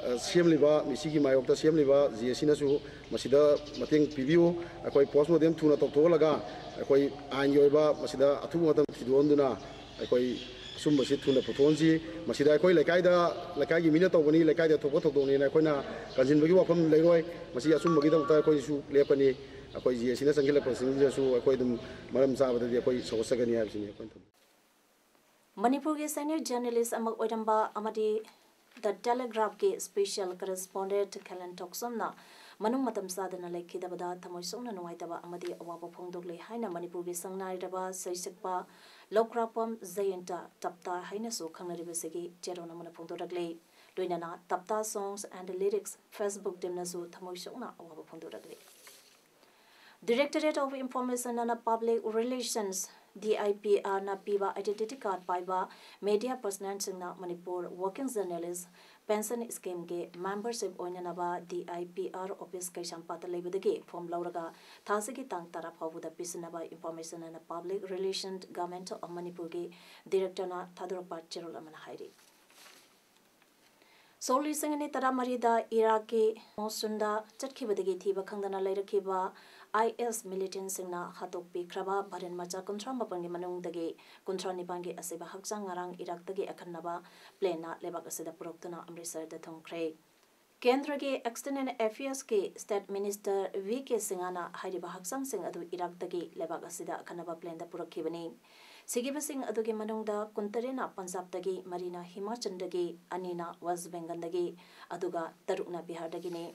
ꯑ, ꯁꯦꯝꯂꯤꯕ, ꯃꯤꯁꯤꯒꯤ ꯃꯥꯌꯣꯛꯇ ꯁꯦꯝꯂꯤꯕ J A C ꯅꯁꯨ ꯃꯁꯤꯗ ꯃꯇꯦꯡ ꯄꯤꯕꯤꯌꯨ꯫ ꯑꯩꯈꯣꯏ post mortem ꯊꯨꯅ ꯇꯧꯊꯣꯛꯍꯜꯂꯒ ꯑꯩꯈꯣꯏ ꯑꯥꯏꯟꯒꯤ ꯑꯣꯏꯕ ꯃꯁꯤꯗ ꯑꯊꯨꯕ ꯃꯇꯝ ꯊꯤꯗꯣꯛꯍꯟꯗꯨꯅ ꯑꯩꯈꯣꯏ ꯁꯨꯝꯕꯁꯤ ꯊꯨꯅ ꯄꯨꯊꯣꯛꯍꯟꯁꯤ꯫ ꯃꯁꯤꯗ ꯑꯩꯈꯣꯏ ꯂꯩꯀꯥꯏꯗ, ꯂꯩꯀꯥꯏꯒꯤ ꯃꯤꯅ ꯇꯧꯕꯅꯤ, ꯂꯩꯀꯥꯏꯗ ꯊꯣꯛꯄ ꯊꯧꯗꯣꯛꯅꯤꯅ ꯑꯩꯈꯣꯏꯅ ꯀꯟꯁꯤꯟꯕꯒꯤ ꯋꯥꯐꯝ ꯂꯩꯔꯣꯏ꯫ ꯃꯁꯤ ꯑꯆꯨꯝꯕꯒꯤꯗꯃꯛꯇ ꯑꯩꯈꯣꯏꯁꯨ ꯂꯦꯞꯀꯅꯤ꯫ ꯑꯩꯈꯣꯏ ꯖꯤ ꯑꯦ ꯁꯤꯅ ꯆꯪꯁꯤꯜꯂꯛꯄꯁꯤꯡꯁꯤꯗꯁꯨ ꯑꯩꯈꯣꯏ ꯑꯗꯨꯝ ꯃꯔꯝ ꯆꯥꯕꯗꯗꯤ ꯑꯩꯈꯣꯏ ꯁꯧꯒꯠꯆꯒꯅꯤ ꯍꯥꯏꯕꯁꯤꯅꯤ ꯑꯩꯈꯣꯏꯅ ꯊꯝꯖꯩ꯫ ꯃꯅꯤꯄꯨꯔꯒꯤ senior journalist ꯑꯃ ꯑꯣꯏꯔꯝꯕ ꯑꯃꯗꯤ The Telegraph ꯀꯤ special correspondent ꯈꯦꯂꯦꯟ ꯊꯣꯛꯆꯣꯝꯅ ꯃꯅꯨꯡ ꯃꯇꯝ ꯆꯥꯗꯅ ꯂꯩꯈꯤꯗꯕꯗ ꯊꯃꯣꯏ ꯁꯣꯛꯅ ꯅꯨꯡꯉꯥꯏꯇꯕ ꯑꯃꯗꯤ ꯑꯋꯥꯕ ꯐꯣꯡꯗꯣꯛꯂꯤ ꯍꯥꯏꯅ ꯃꯅꯤꯄꯨꯔꯒꯤ ꯁꯪꯅꯥꯏꯔꯕ ꯁꯩꯁꯛꯄ ꯂꯧꯀ꯭ꯔꯥꯛꯄꯝ ꯖꯌꯟꯇ ꯇꯞꯇꯥ ꯍꯥꯏꯅꯁꯨ ꯈꯪꯅꯔꯤꯕꯁꯤꯒꯤ ꯆꯦꯔꯣꯜ ꯑꯃꯅ ꯐꯣꯡꯗꯣꯔꯛꯂꯤ꯫ ꯂꯣꯏꯅꯅ ꯇꯞꯇꯥ Songs and Lyrics Facebook team ꯅꯁꯨ ꯊꯃꯣꯏ ꯁꯣꯛꯅ ꯑꯋꯥꯕ ꯐꯣꯡꯗꯣꯔꯛꯂꯤ꯫ Directorate of Information and Public Relations, D I P R ꯅ ꯄꯤꯕ identity card ꯄꯥꯏꯕ media personnel ꯁꯤꯡꯅ Manipur Working Journalist Pension Scheme ꯒꯤ membership ꯑꯣꯏꯅꯅꯕ D I P R office ꯀꯩꯁꯥꯝꯄꯥꯠꯇ ꯂꯩꯕꯗꯒꯤ form ꯂꯧꯔꯒ ꯊꯥꯁꯤꯒꯤ ꯇꯥꯡ ꯇꯔꯥ ꯐꯥꯎꯕꯗ ꯄꯤꯁꯤꯟꯅꯕ Information and Public Relation Government of ꯃꯅꯤꯄꯨꯔꯒꯤ director ꯅ ꯊꯥꯗꯣꯔꯛꯄ ꯆꯦꯔꯣꯜ ꯑꯃꯅ ꯍꯥꯏꯔꯤ꯫ ꯁꯣꯛ ꯂꯤꯁꯤꯡ ꯑꯅꯤ ꯇꯔꯥꯃꯔꯤꯗ ꯏꯔꯥꯛꯀꯤ ꯃꯣꯁꯨꯜꯗ ꯆꯠꯈꯤꯕꯗꯒꯤ ꯊꯤꯕ ꯈꯪꯗꯅ ꯂꯩꯔꯛꯈꯤꯕ I S militant ꯁꯤꯡꯅ ꯍꯥꯠꯇꯣꯛꯄꯤꯈ꯭ꯔꯕ ꯚꯥꯔꯠ ꯃꯆꯥ ꯀꯨꯟꯊ꯭ꯔꯥ ꯃꯥꯄꯟꯒꯤ ꯃꯅꯨꯡꯗꯒꯤ ꯀꯨꯟꯊ꯭ꯔꯥ ꯅꯤꯄꯥꯟꯒꯤ ꯑꯁꯤꯕ ꯍꯛꯆꯥꯡ ꯉꯔꯥꯡ ꯏꯔꯥꯛꯇꯒꯤ ꯑꯈꯟꯅꯕ plane ꯅ ꯂꯩꯕꯥꯛ ꯑꯁꯤꯗ ꯄꯨꯔꯛꯇꯨꯅ ꯑꯃ꯭ꯔꯤꯠꯁꯔꯗ ꯊꯨꯡꯈ꯭ꯔꯦ꯫ ꯀꯦꯟꯗ꯭ꯔꯒꯤ External Affairs ꯀꯤ State Minister V K ꯁꯤꯡꯍꯅ ꯍꯥꯏꯔꯤꯕ ꯍꯛꯆꯥꯡꯁꯤꯡ ꯑꯗꯨ ꯏꯔꯥꯛꯇꯒꯤ ꯂꯩꯕꯥꯛ ꯑꯁꯤꯗ ꯑꯈꯟꯅꯕ plane ꯗ ꯄꯨꯔꯛꯈꯤꯕꯅꯤ꯫ ꯁꯤꯈꯤꯕꯁꯤꯡ ꯑꯗꯨꯒꯤ ꯃꯅꯨꯡꯗ ꯀꯨꯟꯇꯔꯦꯠꯅ ꯄꯟꯖꯥꯕꯇꯒꯤ, ꯃꯔꯤꯅ ꯍꯤꯃꯥꯆꯜꯗꯒꯤ, ꯑꯅꯤꯅ ꯋꯦꯁ ꯕꯦꯡꯒꯜꯗꯒꯤ, ꯑꯗꯨꯒ ꯇꯔꯨꯛꯅ ꯕꯤꯍꯥꯔꯗꯒꯤꯅꯤ꯫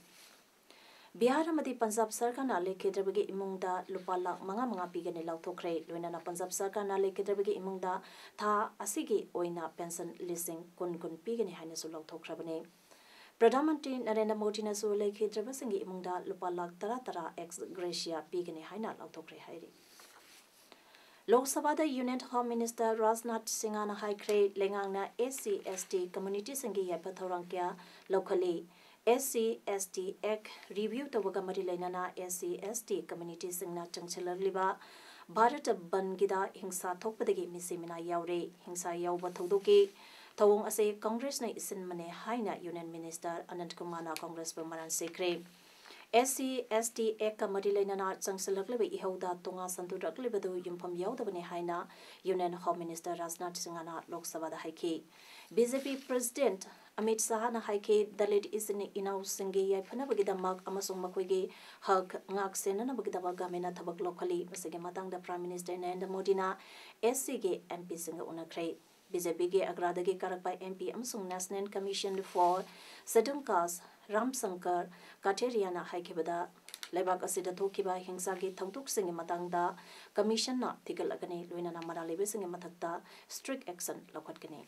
ꯕꯤꯍꯥꯔ ꯑꯃꯗꯤ ꯄꯟꯖꯥꯕ ꯁꯔꯀꯥꯔꯅ ꯂꯩꯈꯤꯗ꯭ꯔꯕꯒꯤ ꯏꯃꯨꯡꯗ ꯂꯨꯄꯥ ꯂꯥꯈ ꯃꯉꯥ ꯃꯉꯥ ꯄꯤꯒꯅꯤ ꯂꯥꯎꯊꯣꯛꯈ꯭ꯔꯦ꯫ ꯂꯣꯏꯅꯅ ꯄꯟꯖꯥꯕ ꯁꯔꯀꯥꯔꯅ ꯂꯩꯈꯤꯗ꯭ꯔꯕꯒꯤ ꯏꯃꯨꯡꯗ ꯊꯥ ꯑꯁꯤꯒꯤ ꯑꯣꯏꯅ pension ꯂꯤꯁꯤꯡ ꯀꯨꯟ ꯀꯨꯟ ꯄꯤꯒꯅꯤ ꯍꯥꯏꯅꯁꯨ ꯂꯥꯎꯊꯣꯛꯈ꯭ꯔꯕꯅꯤ꯫ ꯄ꯭ꯔꯙꯥꯟ ꯃꯟꯇ꯭ꯔꯤ ꯅꯔꯦꯟꯗ꯭ꯔ ꯃꯣꯗꯤꯅꯁꯨ ꯂꯩꯈꯤꯗ꯭ꯔꯕꯁꯤꯡꯒꯤ ꯏꯃꯨꯡꯗ ꯂꯨꯄꯥ ꯂꯥꯈ ꯇꯔꯥ ꯇꯔꯥ ex gratia ꯄꯤꯒꯅꯤ ꯍꯥꯏꯅ ꯂꯥꯎꯊꯣꯛꯈ꯭ꯔꯦ ꯍꯥꯏꯔꯤ꯫ ꯂꯣꯛ ꯁꯚꯥꯗ Union Home Minister ꯔꯥꯖꯅꯥꯊ ꯁꯤꯡꯍꯅ ꯍꯥꯏꯈ꯭ꯔꯦ, ꯂꯩꯉꯥꯛꯅ S C S T community ꯁꯤꯡꯒꯤ ꯌꯥꯏꯐ ꯊꯧꯔꯥꯡ ꯀꯌꯥ ꯂꯧꯈꯠꯂꯤ꯫ S C S T Act review ꯇꯧꯕꯒ ꯃꯔꯤ ꯂꯩꯅꯅ S C S T community ꯁꯤꯡꯅ ꯆꯪꯁꯤꯜꯂꯛꯂꯤꯕ ꯚꯥꯔꯠ ꯕꯟꯗꯒꯤꯗ ꯍꯤꯡꯁꯥ ꯊꯣꯛꯄꯗꯒꯤ ꯃꯤꯁꯤ ꯃꯤꯅꯥ ꯌꯥꯎꯔꯦ꯫ ꯍꯤꯡꯁꯥ ꯌꯥꯎꯕ ꯊꯧꯗꯣꯛꯀꯤ ꯊꯧꯑꯣꯡ ꯑꯁꯤ ꯀꯪꯒ꯭ꯔꯦꯁꯅ ꯏꯁꯤꯟꯕꯅꯦ ꯍꯥꯏꯅ Union Minister ꯑꯅꯟꯠ ꯀꯨꯃꯥꯔꯅ ꯀꯪꯒ꯭ꯔꯦꯁꯄꯨ ꯃꯔꯥꯜ ꯁꯤꯈ꯭ꯔꯦ꯫ ꯑꯦꯁ ꯁꯤ ꯑꯦꯁ ꯇꯤ ꯑꯦꯛꯀ ꯃꯔꯤ ꯂꯩꯅꯅ ꯆꯪꯁꯤꯜꯂꯛꯂꯤꯕ ꯏꯍꯧꯗ ꯇꯣꯉꯥꯟ ꯁꯟꯗꯣꯔꯛꯂꯤꯕꯗꯨ ꯌꯨꯝꯐꯝ ꯌꯥꯎꯗꯕꯅꯤ ꯍꯥꯏꯅ Union Home Minister ꯔꯥꯖꯅꯥꯊ ꯁꯤꯡꯍꯅ ꯂꯣꯛ ꯁꯚꯥꯗ ꯍꯥꯏꯈꯤ꯫ ꯕꯤ ꯖꯦ ꯄꯤ President ꯑꯃꯤꯠ ꯁꯥꯍꯅ ꯍꯥꯏꯈꯤ, ꯗꯂꯤꯠ ꯏꯆꯤꯟ ꯏꯅꯥꯎꯁꯤꯡꯒꯤ ꯌꯥꯏꯐꯅꯕꯒꯤꯗꯃꯛ ꯑꯃꯁꯨꯡ ꯃꯈꯣꯏꯒꯤ ꯍꯛ ꯉꯥꯛ ꯁꯦꯟꯅꯅꯕꯒꯤꯗꯃꯛ ꯒꯃꯦꯟꯅ ꯊꯕꯛ ꯂꯧꯈꯠꯂꯤ꯫ ꯃꯁꯤꯒꯤ ꯃꯇꯥꯡꯗ Prime Minister ꯅꯔꯦꯟꯗ꯭ꯔ ꯃꯣꯗꯤꯅ ꯑꯦꯁ ꯁꯤꯒꯤ ꯑꯦꯝ ꯄꯤꯁꯤꯡꯒ ꯎꯅꯈ꯭ꯔꯦ꯫ ꯕꯤ ꯖꯦ ꯄꯤꯒꯤ ꯑꯒ꯭ꯔꯥꯗꯒꯤ ꯀꯥꯔꯛꯄ ꯑꯦꯝ ꯄꯤ ꯑꯃꯁꯨꯡ National Commission for Scheduled Caste Ram Shankar ꯀꯥꯊꯦꯔꯤꯌꯥꯅ ꯍꯥꯏꯈꯤꯕꯗ, ꯂꯩꯕꯥꯛ ꯑꯁꯤꯗ ꯊꯣꯛꯈꯤꯕ ꯍꯤꯡꯁꯥꯒꯤ ꯊꯧꯗꯣꯛꯁꯤꯡꯒꯤ ꯃꯇꯥꯡꯗ Commissionꯅ ꯊꯤꯒꯠꯂꯒꯅꯤ, ꯂꯣꯏꯅꯅ ꯃꯔꯥꯜ ꯂꯩꯕꯁꯤꯡꯒꯤ ꯃꯊꯛꯇ strict action ꯂꯧꯈꯠꯀꯅꯤ꯫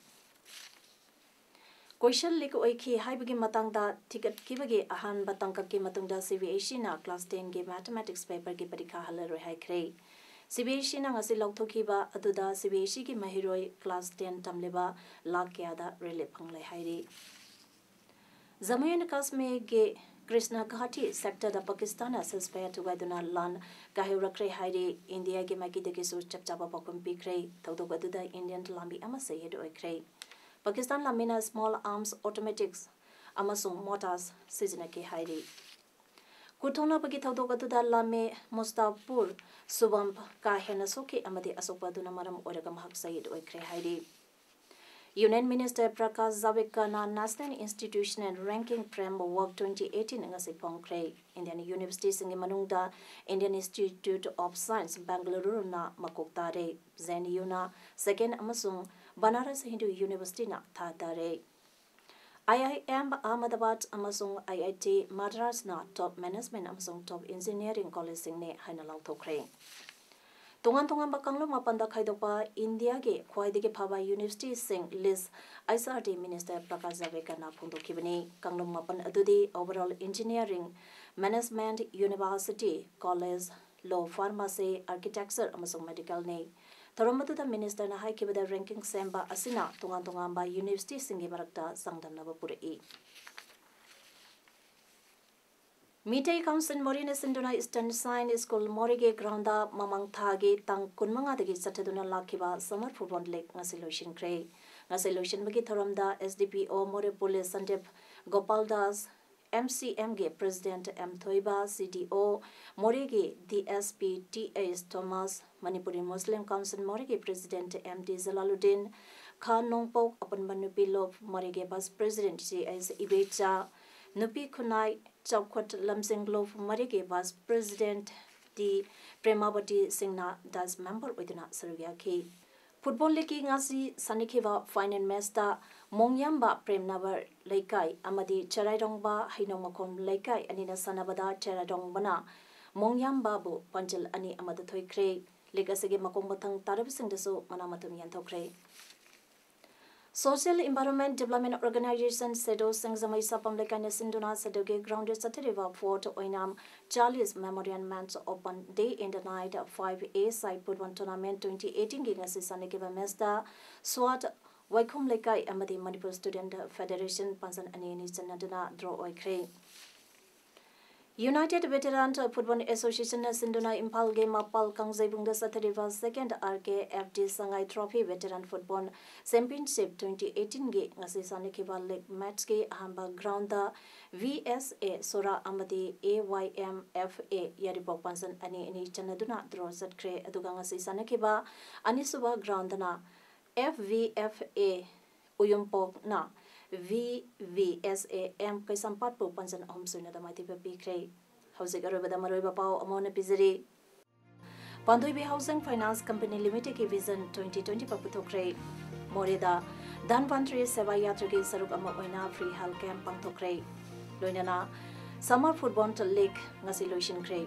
Question leak ꯑꯣꯏꯈꯤ ꯍꯥꯏꯕꯒꯤ ꯃꯇꯥꯡꯗ ꯊꯤꯒꯠꯈꯤꯕꯒꯤ ꯑꯍꯥꯟꯕ ꯇꯥꯡꯀꯛꯀꯤ ꯃꯇꯨꯡꯗ ꯁꯤ ꯕꯤ ꯑꯦꯁ ꯏꯅ class tenꯒꯤ mathematics paperꯒꯤ ꯄꯔꯤꯈꯥ ꯍꯜꯂꯔꯣꯏ ꯍꯥꯏꯈ꯭ꯔꯦ꯫ ꯁꯤ ꯕꯤ ꯑꯦꯁ ꯏꯅ ꯉꯁꯤ ꯂꯥꯎꯊꯣꯛꯈꯤꯕ ꯑꯗꯨꯗ ꯁꯤ ꯕꯤ ꯑꯦꯁ ꯏꯒꯤ ꯃꯍꯩꯔꯣꯏ class ten ꯇꯝꯂꯤꯕ ꯂꯥꯈ ꯀꯌꯥꯗ relief ꯐꯪꯂꯦ ꯍꯥꯏꯔꯤ꯫ ꯖꯝꯃꯨ ꯑꯦꯟ ꯀꯥꯁꯃꯤꯔꯒꯤ ꯀ꯭ꯔꯤꯁꯅ ꯘꯥꯇꯤ sectorꯗ ꯄꯥꯀꯤꯁꯇꯥꯟꯅ ceasefire ꯊꯨꯒꯥꯏꯗꯨꯅ ꯂꯥꯟ ꯀꯥꯏꯍꯧꯔꯛꯈ꯭ꯔꯦ ꯍꯥꯏꯔꯤ꯫ ꯏꯟꯗꯤꯌꯥꯒꯤ ꯃꯥꯏꯀꯩꯗꯒꯤꯁꯨ ꯆꯞ ꯆꯥꯕ ꯄꯥꯎꯈꯨꯝ ꯄꯤꯈ꯭ꯔꯦ꯫ ꯊꯧꯗꯣꯛ ꯑꯗꯨꯗ Indian ꯂꯥꯟꯃꯤ ꯑꯃ ꯁꯍꯤꯗ ꯑꯣꯏꯈ꯭ꯔꯦ꯫ ꯄꯥꯀꯤꯁꯇꯥꯟ ꯂꯥꯟꯃꯤꯅ small arms, automatics ꯑꯃꯁꯨꯡ mortars ꯁꯤꯖꯤꯟꯅꯈꯤ ꯍꯥꯏꯔꯤ꯫ ꯈꯨꯠ ꯊꯣꯛꯅꯕꯒꯤ ꯊꯧꯗꯣꯛ ꯑꯗꯨꯗ ꯂꯥꯟꯃꯤ ꯃꯨꯁꯇꯥꯐꯨꯔ ꯁꯨꯕꯝ ꯀꯥ ꯍꯦꯟꯅ ꯁꯣꯛꯈꯤ ꯑꯃꯗꯤ ꯑꯁꯣꯛꯄ ꯑꯗꯨꯅ ꯃꯔꯝ ꯑꯣꯏꯔꯒ ꯃꯍꯥꯛ ꯁꯍꯤꯗ ꯑꯣꯏꯈ꯭ꯔꯦ ꯍꯥꯏꯔꯤ꯫ Union Minister Prakash ꯖꯥꯚꯦꯗꯀꯔꯅ National Institutional Ranking Framework twenty eighteen ꯉꯁꯤ ꯐꯣꯡꯈ꯭ꯔꯦ꯫ Indian universityꯁꯤꯡꯒꯤ ꯃꯅꯨꯡꯗ Indian Institute of Science, Bengaluruꯅ ꯃꯀꯣꯛ ꯇꯥꯔꯦ, J N Uꯅ second ꯑꯃꯁꯨꯡ Banaras Hindu Universityꯅ ꯊꯥ ꯇꯥꯔꯦ꯫ I I M Ahmedabad ꯑꯃꯁꯨꯡ I I T Madrasꯅ top management ꯑꯃꯁꯨꯡ top engineering collegeꯁꯤꯡꯅꯤ ꯍꯥꯏꯅ ꯂꯥꯎꯊꯣꯛꯈ꯭ꯔꯦ꯫ ꯇꯣꯉꯥꯟ ꯇꯣꯉꯥꯟꯕ ꯀꯥꯡꯂꯨꯞ ꯃꯥꯄꯟꯗ ꯈꯥꯏꯗꯣꯛꯄ ꯏꯟꯗꯤꯌꯥꯒꯤ ꯈ꯭ꯋꯥꯏꯗꯒꯤ ꯐꯕ universityꯁꯤꯡ list H R D Minister Prakash ꯖꯥꯚꯦꯗꯀꯔꯅ ꯐꯣꯡꯗꯣꯛꯈꯤꯕꯅꯤ꯫ ꯀꯥꯡꯂꯨꯞ ꯃꯥꯄꯟ ꯑꯗꯨꯗꯤ overall engineering, management, university, college, law, pharmacy, architecture ꯑꯃꯁꯨꯡ medicalꯅꯤ꯫ ꯊꯧꯔꯝ ꯑꯗꯨꯗ ministerꯅ ꯍꯥꯏꯈꯤꯕꯗ ranking ꯁꯦꯝꯕ ꯑꯁꯤꯅ ꯇꯣꯉꯥꯟ ꯇꯣꯉꯥꯟꯕ universityꯁꯤꯡꯒꯤ ꯃꯔꯛꯇ ꯆꯥꯡꯗꯝꯅꯕ ꯄꯨꯔꯛꯏ꯫ ꯃꯤꯇꯩ Council ꯃꯣꯔꯦꯅ ꯁꯤꯟꯗꯨꯅ Eastern Shine School ꯃꯣꯔꯦꯒꯤ groundꯗ ꯃꯃꯥꯡ ꯊꯥꯒꯤ ꯇꯥꯡ ꯀꯨꯟꯃꯉꯥꯗꯒꯤ ꯆꯠꯊꯗꯨꯅ ꯂꯥꯛꯈꯤꯕ Summer Football League ꯉꯁꯤ ꯂꯣꯏꯁꯤꯟꯈ꯭ꯔꯦ꯫ ꯉꯁꯤ ꯂꯣꯏꯁꯤꯟꯕꯒꯤ ꯊꯧꯔꯝꯗ S D P O Moreh police Sandeep Gopal Das, M C M ꯒꯤ President M ꯊꯣꯏꯕ, C D O ꯃꯣꯔꯦꯒꯤ D S P T H Thomas, Manipuri Muslim Council ꯃꯣꯔꯦꯒꯤ President M D Jalaluddin, ꯈꯥ ꯅꯣꯡꯄꯣꯛ ꯑꯄꯨꯟꯕ ꯅꯨꯄꯤ ꯂꯨꯞ ꯃꯣꯔꯦꯒꯤ Vice President J H ꯏꯕꯦꯆꯥ, ꯅꯨꯄꯤ ꯈꯨꯟꯅꯥꯏ ꯆꯥꯎꯈꯠ ꯂꯝꯖꯤꯡ ꯂꯨꯞ ꯃꯣꯔꯦꯒꯤ Vice President T ꯄ꯭ꯔꯦꯃꯥꯕꯇꯤ ꯁꯤꯡꯅ ꯗꯥꯏꯁ ꯃꯦꯝꯕꯔ ꯑꯣꯏꯗꯨꯅ ꯁꯔꯨꯛ ꯌꯥꯈꯤ꯫ ꯐꯨꯠꯕꯣꯜ ꯂꯤꯒꯀꯤ ꯉꯁꯤ ꯁꯥꯟꯅꯈꯤꯕ ꯐꯥꯏꯅꯦꯜ ꯃꯦꯆꯇ ꯃꯣꯡꯌꯥꯝꯕ ꯄ꯭ꯔꯦꯝꯅꯒꯔ ꯂꯩꯀꯥꯏ ꯑꯃꯗꯤ ꯆꯔꯥꯏꯔꯣꯡꯕ ꯍꯩꯅꯧꯃꯈꯣꯡ ꯂꯩꯀꯥꯏ ꯑꯅꯤꯅ ꯁꯥꯟꯅꯕꯗ ꯆꯔꯥꯏꯔꯣꯡꯕꯅ ꯃꯣꯡꯌꯥꯝꯕꯕꯨ ꯄꯥꯟꯖꯜ ꯑꯅꯤ ꯑꯃꯗ ꯊꯣꯏꯈ꯭ꯔꯦ꯫ ꯂꯤꯒ ꯑꯁꯤꯒꯤ ꯃꯈꯣꯡ ꯃꯊꯪ ꯇꯥꯔꯕꯁꯤꯡꯗꯁꯨ ꯃꯅꯥ ꯃꯊꯨꯝ ꯌꯦꯟꯊꯣꯛꯈ꯭ꯔꯦ꯫ Social Environment Development Organization ꯁꯦꯗꯣ ꯁꯤꯡꯖꯃꯩ ꯁꯥꯄꯝ ꯂꯩꯀꯥꯏꯅ ꯁꯤꯟꯗꯨꯅ ꯁꯦꯗꯣꯒꯤ ꯒ꯭ꯔꯥꯎꯟꯗ ꯆꯠꯊꯔꯤꯕ Fourth Oinam Charlie's Memorial Men's Open Day in the Night five A side football tournament twenty eighteen ꯒꯤ ꯉꯁꯤ ꯁꯥꯟꯅꯈꯤꯕ ꯃꯦꯆꯇ ꯁ꯭ꯋꯥꯠ ꯋꯥꯏꯈꯨꯝ ꯂꯩꯀꯥꯏ ꯑꯃꯗꯤ ꯃꯅꯤꯄꯨꯔ Student Federation ꯄꯥꯟꯖꯟ ꯑꯅꯤ ꯑꯅꯤ ꯆꯟꯅꯗꯨꯅ ꯗ꯭ꯔꯣ ꯑꯣꯏꯈ꯭ꯔꯦ꯫ United Veteran Football Association ꯅ ꯁꯤꯟꯗꯨꯅ ꯏꯝꯐꯥꯜꯒꯤ ꯃꯄꯥꯜ ꯀꯥꯡꯖꯩꯕꯨꯡꯗ ꯆꯠꯊꯔꯤꯕ Second R K F D ꯁꯉꯥꯏ Trophy Veteran Football Championship twenty eighteen ꯒꯤ ꯉꯁꯤ ꯁꯥꯟꯅꯈꯤꯕ ꯂꯤꯒ ꯃꯦꯆꯀꯤ ꯑꯍꯥꯟꯕ ꯒ꯭ꯔꯥꯎꯟꯗ V S A ꯁꯣꯔꯥ ꯑꯃꯗꯤ A Y M F A ꯌꯥꯏꯔꯤꯄꯣꯛ ꯄꯥꯟꯖꯟ ꯑꯅꯤ ꯑꯅꯤ ꯆꯟꯅꯗꯨꯅ ꯗ꯭ꯔꯣ ꯆꯠꯈ꯭ꯔꯦ꯫ ꯑꯗꯨꯒ ꯉꯁꯤ ꯁꯥꯟꯅꯈꯤꯕ ꯑꯅꯤꯁꯨꯕ ꯒ꯭ꯔꯥꯎꯟꯗꯅ F V F A ꯎꯌꯨꯝꯄꯣꯛꯅ V V S A M ꯀꯩꯁꯥꯝꯄꯥꯠꯄꯨ ꯄꯥꯟꯖꯟ ꯑꯍꯨꯝ ꯁꯣꯏꯅꯗ ꯃꯥꯏꯊꯤꯕ ꯄꯤꯈ꯭ꯔꯦ꯫ ꯍꯧꯖꯤꯛ ꯑꯔꯣꯏꯕꯗ ꯃꯔꯨꯑꯣꯏꯕ ꯄꯥꯎ ꯑꯃꯨꯛ ꯍꯟꯅ ꯄꯤꯖꯔꯤ꯫ ꯄꯥꯟꯗꯣꯏꯕꯤ Housing Finance Company Limited ꯀꯤ Vision twenty twenty five ꯄꯨꯊꯣꯛꯈ꯭ꯔꯦ꯫ ꯃꯣꯔꯦꯗ ꯙꯟꯕꯟꯇ꯭ꯔꯤ ꯁꯦꯕꯥ ꯌꯥꯇ꯭ꯔꯥꯒꯤ ꯁꯔꯨꯛ ꯑꯃ ꯑꯣꯏꯅ free health camp ꯄꯥꯡꯊꯣꯛꯈ꯭ꯔꯦ꯫ ꯂꯣꯏꯅꯅ Summer Football League ꯉꯁꯤ ꯂꯣꯏꯁꯤꯟꯈ꯭ꯔꯦ꯫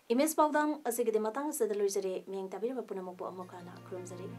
ꯏꯃꯦꯖ ꯄꯥꯎꯗꯝ ꯑꯁꯤꯒꯤꯗꯤ ꯃꯇꯥꯡ ꯑꯁꯤꯗ ꯂꯣꯏꯖꯔꯦ꯫ ꯃꯤꯠꯌꯦꯡ ꯇꯥꯕꯤꯔꯤꯕ ꯄꯨꯝꯅꯃꯛꯄꯨ ꯑꯃꯨꯛ ꯍꯟꯅ ꯈꯨꯔꯨꯝꯖꯔꯤ꯫